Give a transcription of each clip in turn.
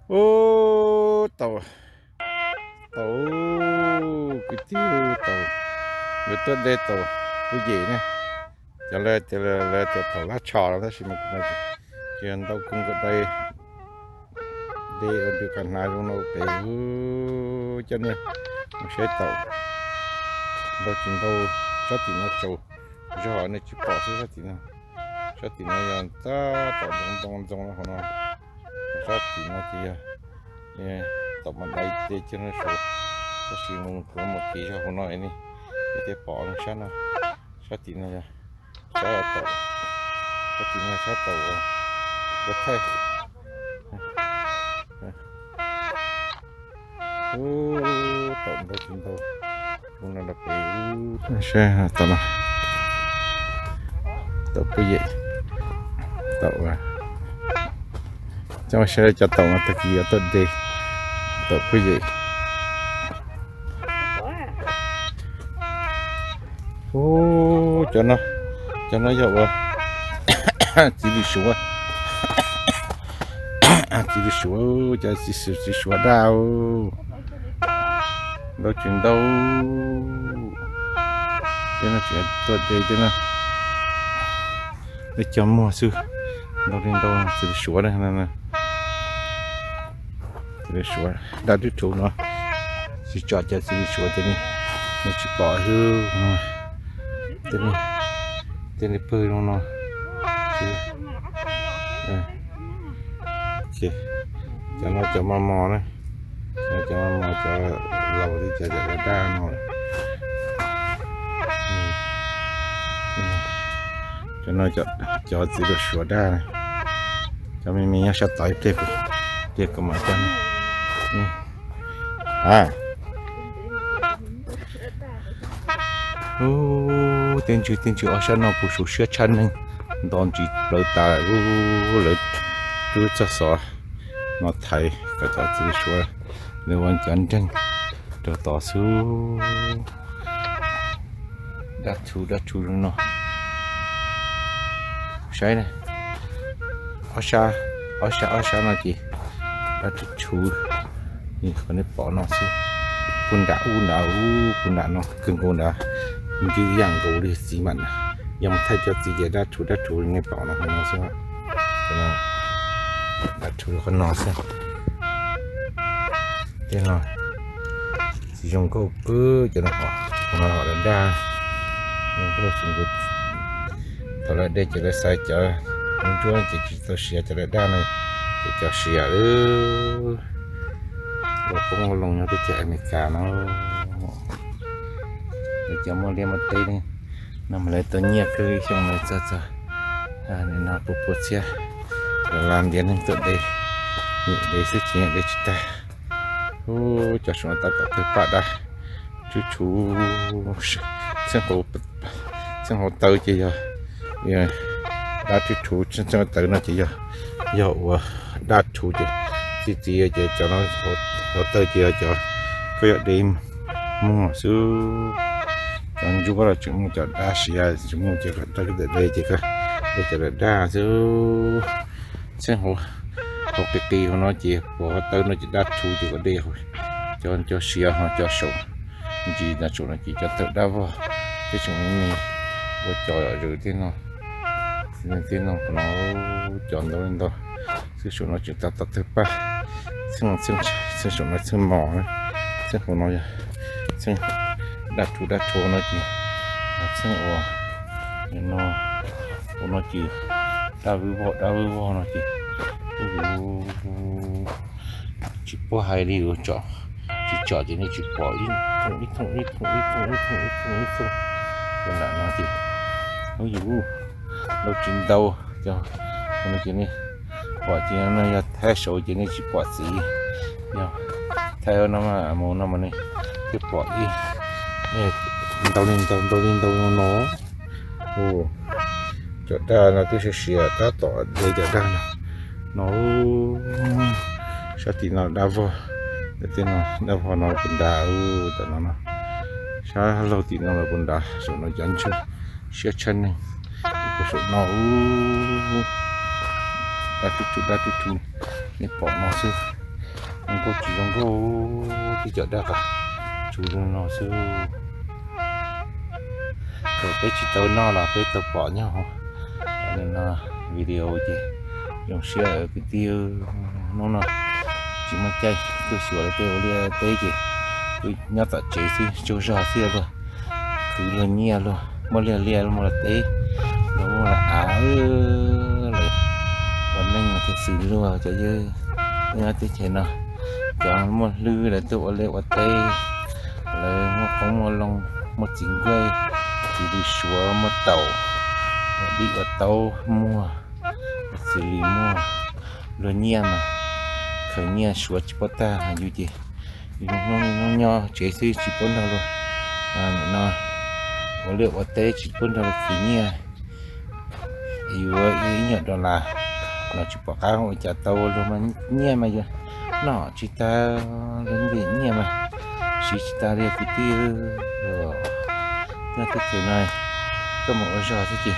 Ub, taum, taum, kwv tij, taum, yuav tuaj de taum puj yem ne. Cov lawv tias lawv tias taum lab tsho no tab sis mas kuv mas tsis, tsis ntau kawg nkaus dai. De ua nrws qab hnav zoo no pem, coj nej mus saib taum ntau tsis ntau, sab tim no tsaus, zog nej tsis pom xwb sab tim no. Sab tim no yog tab tom ntxoov ntxoo ntxoo hauv no. Sab tim no ces yog taum mas dai de kiag no saud, tab sis mus kuv mus kev zog hauv no ne, nej thiaj pom sab no. Sab tim no yog sab taum, sab tim no sab taum ua thaij. Ub, taum ntau tsis ntau, ub no los pem, saib taum no, taum puj yem, taum, coj saib cov taum no tag kis yuav tuaj de, taum puj yem. Ub, cov no, cov no yog ua txiv lws suav, txiv lws suav, cov txiv lws suav daj, ntau tsis ntau. Tej no tseem tuaj de tej no, nej cog muag xwb, ntau li ntau txiv lws suav na. Txiv lws suav daj rwb rhuv no, tsis tsom cov txiv lws suav ces nej tsis pom xwb. Tej li pawg zoo no. Cov no cov mos mos na, cov mos mos cov laus thiab cov daj daj no. Cov no cov txiv lws suav daj, cov me me nyob sab tod ib pliag, pliag kuv mam coj. Ub, tej ntswg tej ntswg ob sab no puv su siab tshaj neeg, nto ntsis plawv tas, lawv rub txoj xov no thaiv kom cov txiv lws suav lawv ua cov nreeg rau tod xwb. Daj rhuv daj rhuv zoo no. Saib na, ob sab, ob sab, ob sab no ces daj rhuv rhuv, qhov nej pom no xwb. Puag nram ub nrad, puag nram no kawg nkaus nrad, ncwb yam nkaus li txiv mam na. Yog mus thaij cov txiv ces daj rhuv daj rhuv li nej pom no xwb. Daj rhuv qhov no xwb. Tej no txiv zoo nkauj kawg, cov no, qhov no daj, zoo nkauj tsis nkaus. Thaum lawv de ces lawv xaiv cov ntsuab ces tsis tau siav, cov lawv daj no ces cov siav. Ua poob ua loo nyob teb chaws Amelikas no, lawv cov muaj liaj muaj teb ne, no mas lawv tau nyiaj kawg ib xyoo lawv txog txog no puas puas txhiab, lawv la ntiav neeg tuaj de, nyiam de xwb tsis nyiam de tsis tag. Ub, cov saum no tab tom tawg paj daj, tswb tshuv, txheej hauv taw ces yog daj tswb tshuv, txheej tawv no ces yog, yog ua daj rhuv ces txi txiv ces cov no hauv taw ces yog cov koj yuav de muag xwb. Cov ntsuab los tseem muaj, cov daj siav tseem muaj, ces koj rau koj de ces koj de cov daj daj xwb. Txheej hauv qis qis hauv no ces puas hauv taw no ces daj rhuv ces koj de cov siav ho cov saum ntsis no saum no ces cov tawg daj vog, thiab tseem me me ua cov zws tej no, tej no no cov ntau li ntau. Txheej saum no tseem tab tom tawg paj, txheej saum no txheej mos, txheej hauv no yog txheej daj rhuv daj rhuv no ces txheej ua no, ua no ces daj vwb vog daj vwb vog no ces tsis paub hais li, tsis tsom ces nej tsis pom ib thooj ib thooj ib thooj ib thooj ib thooj ib thooj ib thooj. Ces ntawm no ces ub yus ntau tsis ntau, ces nej pom ces no yog thaij saud ces nej tsis pom txiv, yog thaij no mas mus no mas nej thiaj pom ib ntau li ntau ntau li ntau no no. Cov daj no twb siav siav tab tom de cov daj no no. Sab tim no daj vog, tej no daj vog no puag nrad, tam no no. Sab laug tim no los puag nrad, saum no cov ntswg siab tshaj neeg. Saum no daj rhuv daj rhuv, nej pom no xwb. Zoo nkauj tsis zoo nkauj, tib cov daj qas tsuv zoo no xwb. Thaum peb tsis tau noj los peb tau pom nyob hauv no video ces zoo siab kwv tij. Hnub no tsis muaj caij tuaj xyuas lawv tej ua liaj teb ces kuv nyob tom tsev xwb, tsaug zog xwb luag khwv luag nyiaj luag muaj liaj liaj luag muaj teb luag muaj av lawm. Ua neej mas thiaj xws luag cov yawg nyob teb chaws no. Cov muaj hlwb lawv tuaj ua liaj ua teb, lawv muaj qoob muaj loo, muaj txiv nkuaj, txiv lws suav, muaj taum, ua dib ua taub muaj, ua txiv lws muaj, luag nyiaj mas khaws nyiaj suav tsis paub tag. Yus ces yus hnub nyob tsev xwb tsis paub nrog luag no ua liaj ua teb, tsis paub nrog luag khwv nyiaj. Yuav ib nyuag dollar los tsis pom qab ua cas tau, luag mas nyiaj mas yuav noj tsis tag, luag ntim nyiaj mas siv tsis tag li kwv tij. Nyob teb chaws no koj mus ua zog xwb ces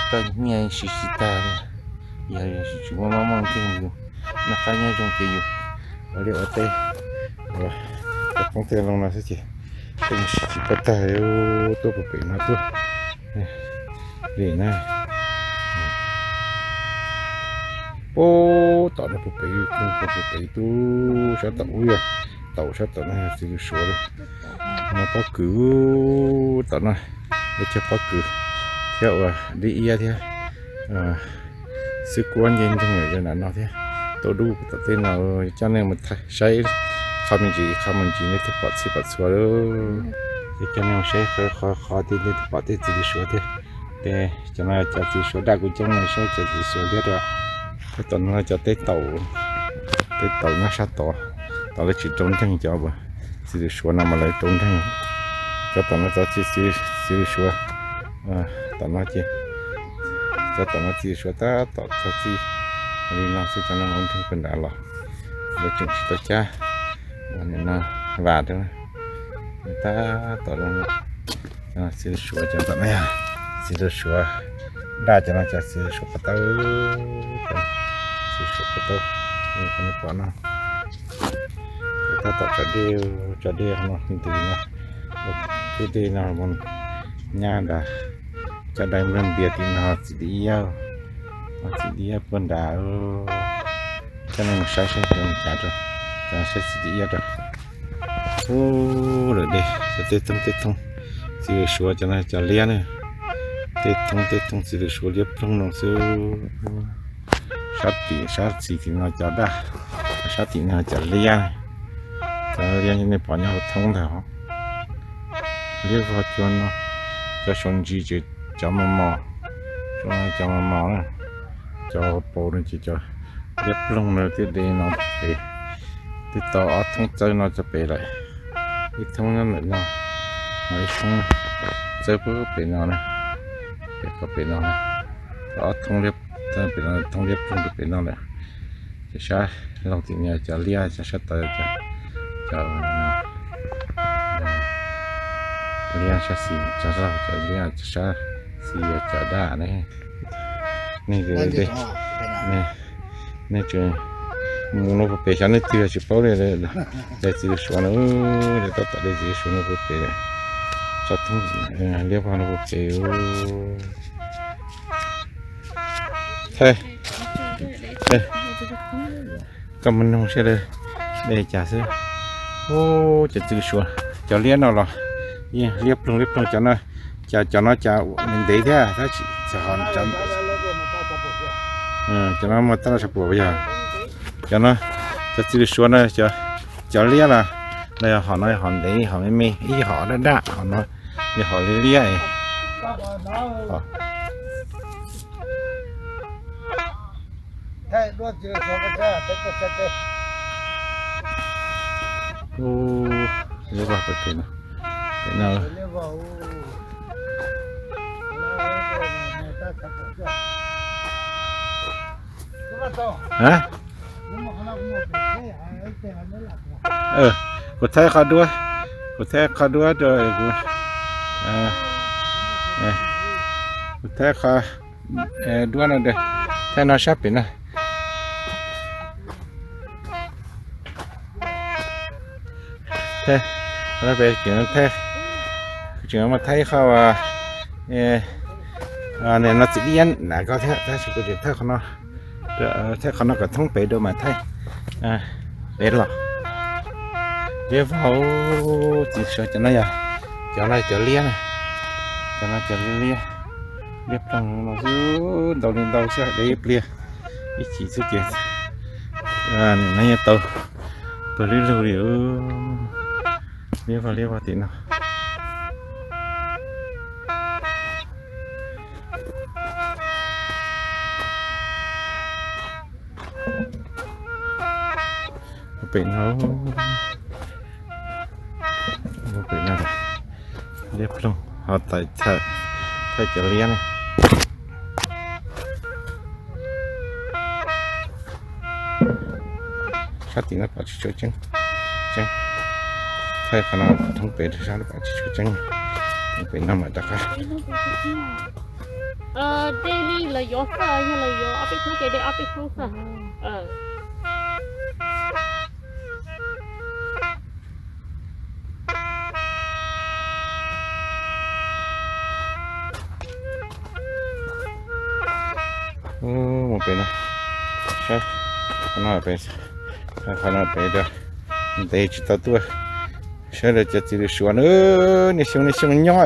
koj nyiaj siv tsis tag li. Yog tsis muaj mob muaj nkeeg, yus noj qab nyob zoo ces yus ua liaj ua teb, ua tej qoob tej loo no xwb ces tej mus siv tsis paub tag li. Tuaj puag pem no tuaj li na. Puag tom no puag pem, puag pem tub sab tom ub yog taum, sab tom no yog txiv lws suav li. No pob kws tom no, lawv cog pob kws thiab ua dib iab thiab xwb kuab nce nreeg yam zoo nram no thiab. Tuaj dub tom tej no coj nej mus saib qhov me ntsis qhov me ntsis nej thiaj pom txhij pom txhua lawm. Ces coj nej mus saib qhov qhov qhov tej nej thiaj pom tej txiv lws suav thiab. Ces cov no cov txiv lws suav daj, kuv coj nej saib cov txiv lws suav liab rau. Tom no cov teb taum, teb taum nyob sab tod, tom lawv tsis rau nreeg cov txiv lws suav no mas lawv rau nreeg. Cov tom no cov txiv lws suav, tom no ces cov tom no txiv lws suav tab tom txog txij li no xwb, cov no ua nreeg pem nrad los lawv tseem tsis tau cab ua nim no vas rau. Tab tom txiv lws suav cov tom no, txiv lws suav daj cov no cov txiv lws suav pov taub, txiv lws suav pov taub, qhov nej pom no. Tab tom tso dej, tso dej no ntws no, twb dej no mus nyab nrad, cov dais nplej ntias tim no txiv di iab, txiv di iab puag nrad. Coj nej mus saib saib cov cas rau, saib txiv di iab rau. Ub, lawm dej, cov tej thoob tej thoob txiv lws suav cov no cov liab na, tej thoob tej thoob txiv lws suav liab ploog no xwb. Sab tim sab txis tim no cov daj, sab tim no cov liab, cov liab nej pom nyob hauv thoob ntag. Liab vog cua no, cov saum ntsis ces cov mos mos, cov mos mos na, cov paus no ces cov liab ploog no twb de no pem, twb tau ob thoob txawb no cov pem lawm. Ib thoob nyob ntawm no, ib thoob txawb pem no na, pem qhov pem no, ob thoob liab, thoob liab ploog rau pem no lawm. Ces sab laug tim no cov liab, sab tod cov liab, sab xis cov laug cov liab, sab xis cov daj ne. Nej, nej tseem mus no puag pem xyov nej twg tsis paub li. Daim txiv lws suav no, tab tom daim txiv lws suav no puag pem lawm. Tso thoob liab vog no puag pem. Thaij, koj mus noog saib de cas xwb. Ub, cov txiv lws suav, cov liab no los yeej liab ploog liab ploog cov no, cas cov no cas ntev thiab tab sis cov no muaj tab laj sab puam yog cov no, cov txiv lws suav no, cov liab los, los yog hom no hom ntev hom me me, ib hom daj daj, hom no yog hom liab liab. Ub, liab vog pem no, pem no. Kuv thaij qhov duab, kuv thaij qhov, kuv thaij qhov duab no, thaij no sab pem no. Peb tseem thaij, kuv tseem muaj thaij ib qho, no txiv dib na koj thiab, tab sis kuv tseem thaij qhov no, thaij qhov no kom thoob pem dua mam thaij pem los. Liab vog, txiv suav cov no yog, cov no cov liab na, cov no cov liab, liab ploog no xwb, ntau li ntau xwb, de ib pliag ib chim xwb ces nws nyob tau pawg lug lug li. Liab vog liab vog tim no. Pem no, pem no, liab ploog ho tawm, thaij cov liab na. Sab tim no pom tsis tshua tseeb, tseeb. Thaij qhov no thoob pem rau sab no pom tsis tshua tseeb. Thoob pem no mam rov qab. De li los yuav xwb, yog los yuav ob peb thoob ces de ob peb thoob xwb. Mus pem no, saib qhov no pem, qhov no pem, ntev tsis tau tuaj, saib lawv cov txiv lws suav na, niaj xyoo niaj xyoo nyob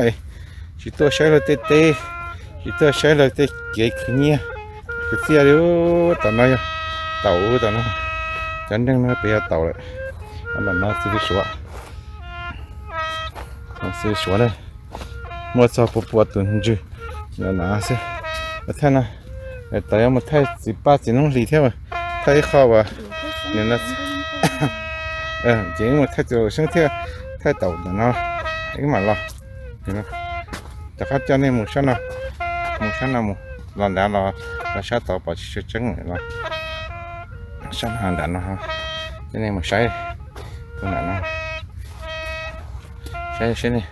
tsis tuaj saib lawv tej teb, tsis tuaj saib lawv tej kev khwv nyiaj khwv txiaj li. Tom no yog taum, tom no cov neeg no pem yog taum lawm. Tom no txiv lws suav, txiv lws suav na, muaj txog pua pua tus ntswg no xwb. Thaij no, tau yuav mus thaij txiv paj txiv noob hlis thiab, thaij ib qho uas, ces mus thaij txiv laus seeb thiab, thaij taum ntawm no, wb mam los. Rov qab coj nej mus sab no, mus sab no mus, los nrad los, los sab tod pom tsis tshua tseeb los, sab no nram no, coj nej mus saib tus nram no. Saib saib ne,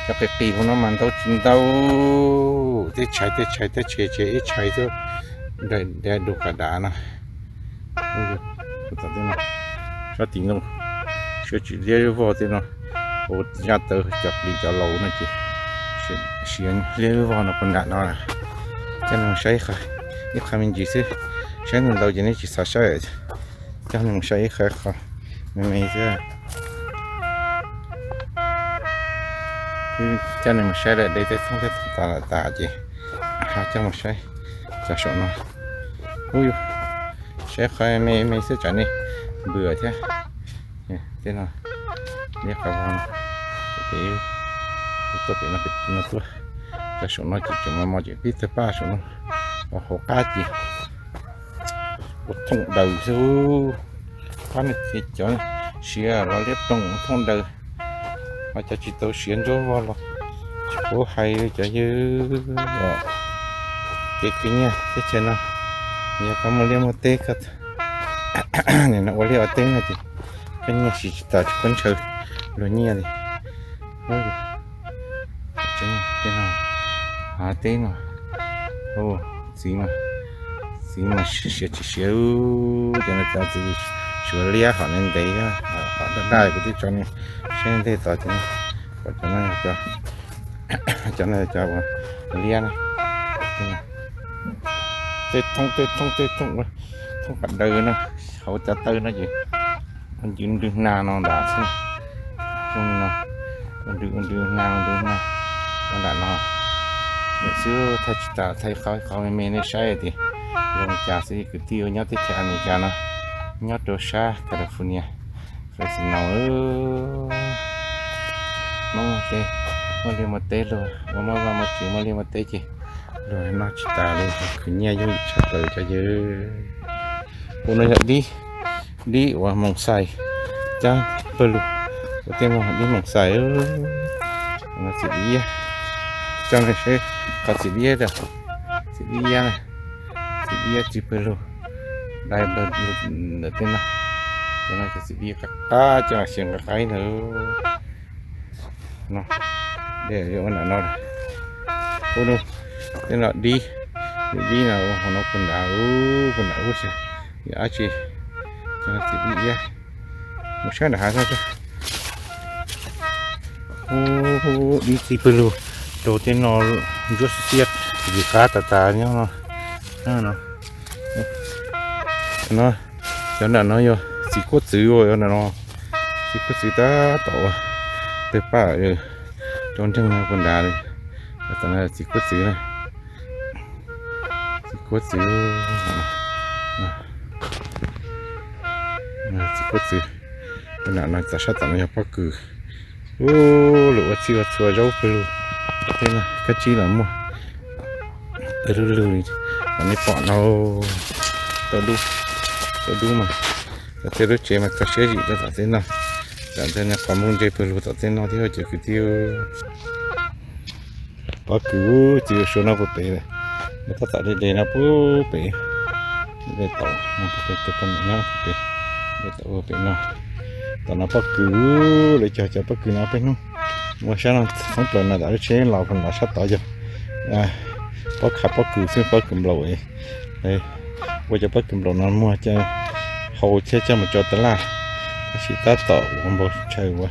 cov qis qis hauv no mas ntau tsis ntau, tej tshais tej tshais tej tshais tshais ib tshais xwb, nrag du qas dav no. Sab tim no, suav tsis liab vog tej no, ua zaj tawv cov qis cov laus no ces siav liab vog no puag nram no. Coj nej mus saib ib qho me ntsis xwb, saib ntau ntau ces nej tsis xav saib. Coj nej mus saib ib qho me me xwb. Coj nej mus saib lawm, de tej thoob tej thoob tas lawm tas ces ho coj mus saib cov saum no. Ub, saib qhov me me xwb tsam nej npws thiab. Tej no, liab qhov vog no, pem, tuaj pem no, pem no tuaj. Cov saum no ces tseem mos mos ces pib tawg paj saum no, hauv qab ces ua thooj daws xwb. Qab no ces cov siav los liab ploog ua thooj daws, ho cov tsis tau siav ntsuab vog los tsis paub hais, cov yawg kev khwv nyiaj teb chaws no, yog koj muaj liaj muaj teb, koj nim no ua liaj ua teb no ces koj nyiaj siv tsis tas, tsis khuab ntshaw luag nyiaj li. Tej no, hav teb no, txiv mas, txiv mas siav tsis siav, cov no cov txiv suav liab hom ntev ntev, hom daj daj, kuv twb tso nej saib ntej tod ces, cov no, cov no cov liab na. Tej thoob tej thoob tej thoob, thoob qas daws no, hauv cov taw no ces ua ntsws nrwg hna no nram xwb. Xyoo no ua ntsws ua ntsws hna ua ntsws hna no nram no. Nim xwb thaij tsis tas, thaij qhov qhov me me nej saib tias zoo li cas xwb. Kwv tij uas nyob teb chaws Amelikas no, nyob rau sab California, Fresno, muaj teb, muaj liaj muaj teb, luag ua muaj vaj muaj tsev muaj liaj muaj teb ces luag noj tsis tas li, khwv nyiaj yooj yim tshaj plaws cov yawg. Ub, no yog dib, dib uas moos xais cab pawg lug, ua tej no dib moos xais. No txiv dib iab, coj nej saib qhov txiv dib iab, txiv dib iab, txiv dib iab txiv pawg lug, dai ntawm tej no. Cov no cov txiv dib qab qab, coj los xyaw qab qab ib ntawd. No, ua nram no, ub, tej no dib, dib no ua hauv no puag nrad, puag nrad ub xyov yog dab tsi. Cov no txiv dib iab, mus saib nram hav no. Ub, ib txij pawg lug rau tej no ntsuab xiab xiab, ntxim qab tas tas nyob no. No, cov nram no yog txiv kuab txwv ua no. Txiv kuab txwv tab tom ua tawg paj rau nreeg no puag nrad li. Txiv kuab txwv na, txiv kuab txwv, txiv kuab txwv. Puag nram no txog sab tom no yog pob kws. Ub, luag ua txhij ua txhua zaub pawg lug, tej no kab tsib los muaj pawg lug lug li. Qhov nej pom no, tau dub, tau dub mas cov tej lub tsev mas kho siab zim rau tom tej no. Tam ntawd qhov muaj ntse pawg lug tom tej no thiab cov kwv tij. Pob kws txiv Suav no puag pem, tab tom de de no puag pem, de tau no puag pem, tus poj niam nyob puag pem, de tau puag pem no. Tom no pob kws, lawv cog cov pob kws no peb hnub. Ua sab no thoob plaws no tom lub tsheb los puag nram sab tod yog pob khav pob kws xwb, pob kws nplaum. Ua cov pob kws nplaum no muag coj hau thiab coj mus tso tas laj, tab sis tab tom ua npau tsawg ua,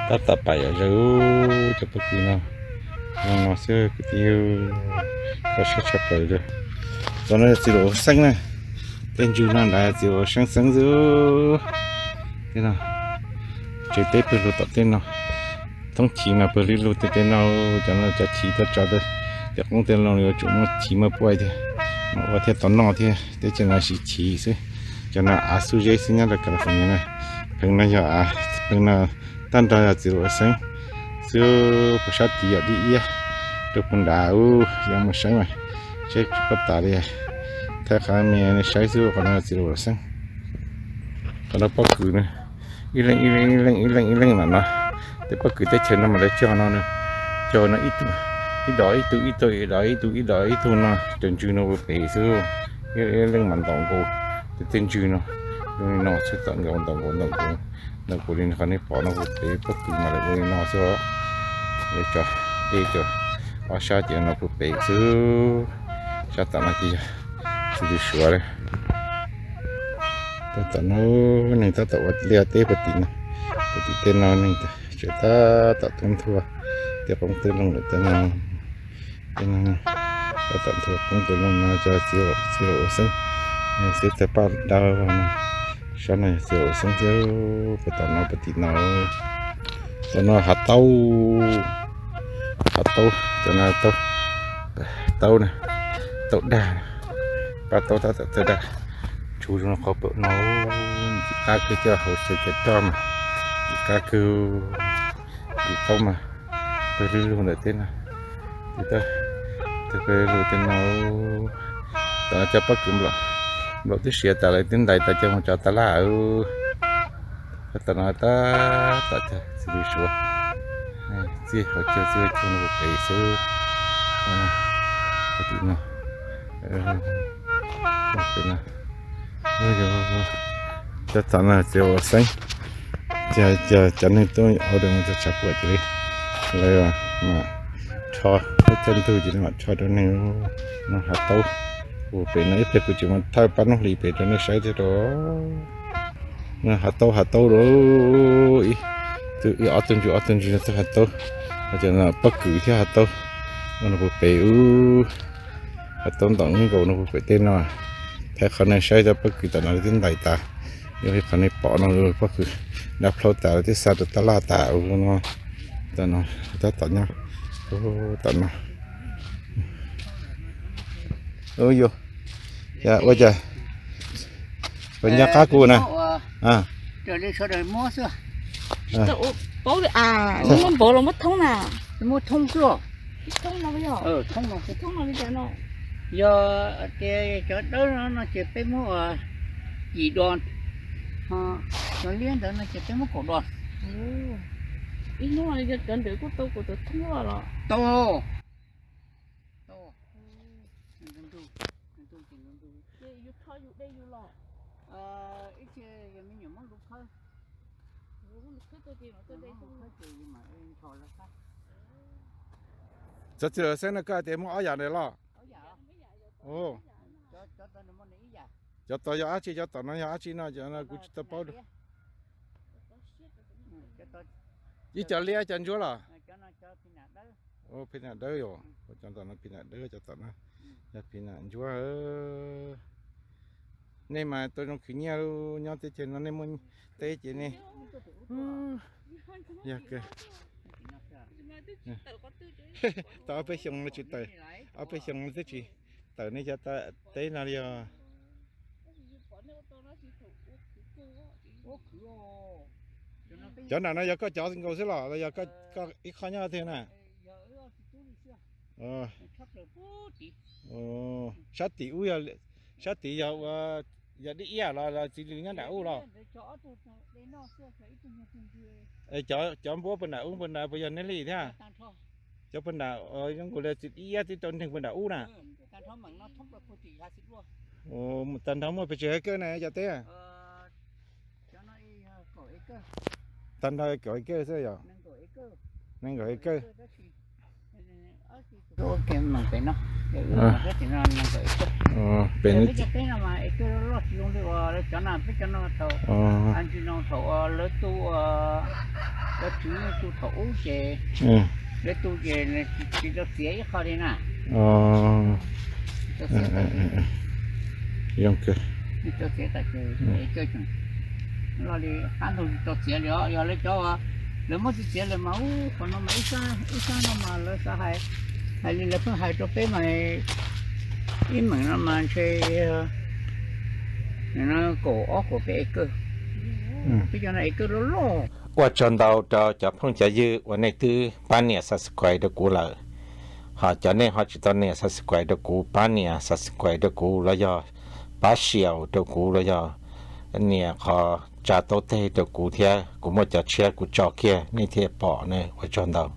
tab tom pam yam zawg cov pob kws no. Zoo no xwb kwv tij, kho siab tshaj plaws li. Tom no yog txiv Luam Xeeb na, tej ntswg no nrad txiv Luam Xeeb xeeb xwb. Tej no, tsev teb pawg lug tom tej no, thoob chiv mas pawg lug tej tej no, cov no cov chiv tau tso tej qoob tej loo yuav tsum muaj chiv muaj puaj thiab, ua thiaj tau noj thiab, teb chaws no siv chiv xwb. Cov no av xub zeb xwb nyob rau California na. Pheev no yog, pheev no tag nrho yog txiv Luam Xeeb xwb, puag sab tid yog dib iab, rau puag nrad ub yog mus saib mas, saib tsis paub tas li. Thaij qhov me nej saib xwb, qhov no txiv Luam Xeeb. Qhov no pob kws na, ib leej ib leej ib leej ib leej ib leej no no. Tej pob kws teb chaws no mas lawv cog no, cog no ib tug, ib dos ib tug ib tug ib dos ib tug ib dos ib tug no, cov ntswg no puag pem xwb. Ib leej mas ntaus nkaus tej ntswg no, zoo li no xwb, ntaus nkaus ntaus nkaus ntaus nkaus ntaus nkaus li qhov nej pom no puag pem pob kws mas lawv ua li no xwb. Lawv tso deb cov ob sab ces no puag pem xwb. Sab tom no ces yog txiv Suav lawm. Tab tom no neeg tab tom ua liaj teb puag tim no, puag tim tej no neeg tseem tab tom tub nthuav tej qoob tej loo lawm tej no. Tab tom nthuav qoob nthuav loo no cov txiv Luam Xeeb, xwb tawg paj dawb no. Sab no yog txiv Luam Xeeb xwb, puag tom no puag tim no. Tom no hav taub, hav taub, cov no taub, taub na, taub dag, paj taub tab tom tawg dag, tsuv zoo qhov pawm no. Ntxim qab kawg coj hauv xyaw cov roj mas, ntxim qab kawg, ntxim taub mas, pawg lug lug ntawm tej no, tab, pawg lug tej no. Tom no cov pob kws nplaum, nplaum twb siav tas lawv twb ntais tas coj mus tso tas laj. Tom no tab tom txiv Suav, txij hauv caug txij hauv caug no puag pem xwb. Tim no, pem no. Cov tom no txiv Luam Xeeb, cov neeg tuaj ua dua mus rau tshav puam cia li, lawv mam rho, peb caij ntug cia li mam rho rau neeg. No hav taub, ua pem no ib pliag kuv tseem mus thawj pab noob hlis pem rau nej saib thiab rau. No hav taub, hav taub lawm, ib ob tug ntswg ob tug ntswg no txog hav taub, pob kws thiab hav taub, no puag pem ub. Hav taub ntaus nkaus no puag pem tej no. Thaij qhov nej saib cov pob kws tom no lawv twb ntais tas, yog li qhov nej pom no pob kws dab plaub tas lawv twb xa rau tab laj tas ub no. Tom no, tab tom nyob, tom no. Ub yus, ua cas puas nco qab kuv na? Paub li a, muab npau los muab thoob na. Muab thoob xwb. Thoob no li cas no? Yog tias cov dawb no no ces peb muab yim dos, ho cov liab ntawd no ces peb muab kaum dos. Ib hnub cov ntawd kuj tau kuv tus thoob los? Tau. Tau. Ib txhia yog me nyuam muab lus khawb. Txog txiv Luam Xeeb no koj tias muaj ob yam ntawd los? Cov tod yog dab tsi, cov tom no yog dab tsi no, cov no kuv tsis tau paub. Ib co liab cov ntsuab los? Phij nam dawb yom, cov tom no phij nam dawb, cov tom no yog phij nam ntsuab. Nej mas tau zoo khwv nyiaj, nyob teb chaws no nej muaj teb ces nej yog tau ob peb xyoos no tsis tawm, ob peb xyoos no twb tsis tawm nej cov teb no li os. Cov nram no yog koj cov nkaus xwb los los yog koj ib qho nyob twg na? Sab tim ub, sab tim yog ua, yog dib iab los los txiv lws nyob nram ub los? Cov npuab puag nram ub puag nrad puas yog nej li thiab? Cov puag nram zoo nkaus li txiv dib iab twb tau neeg puag nram ub na. Tag nrho muaj pes tsawg hectare na cov teb? Tag nrho kaum hectare yom? Nees nkaum hectare. Peb cov teb no mas hectare loj loj tsis zoo li uas lawv cov na, peb cov no thaum, ntsis no thaum lawv tu, lawv tswv tu thaum ub ces lawv tu ces tsis tau txiav ib qho li na. Txiav tau ces loj li qab ntug tsis tau txiav li os. Yog lawv cov, lawv muab txiav txiav lawm mas ub qhov no mas ib sab no mas lawv xav hais, hais li lawv pheej hais rau peb mas ib meem no mas ntshe kaum ob kaum peb acre. Peb cov no acre loj loj. Ua tsaug ntau rau cov phooj cov ywg uas nej twb pab nias subscribe rau kuv lawm. Ho cov nej ho tsis tau nias subscribe rau kuv, pab nias subscribe rau kuv los yog pab share rau kuv los yog nias qhov tsa taub teg rau kuv thiab kuv muaj cov tshiab kuv tso kiag nej thiaj pom ne. Ua tsaug ntau.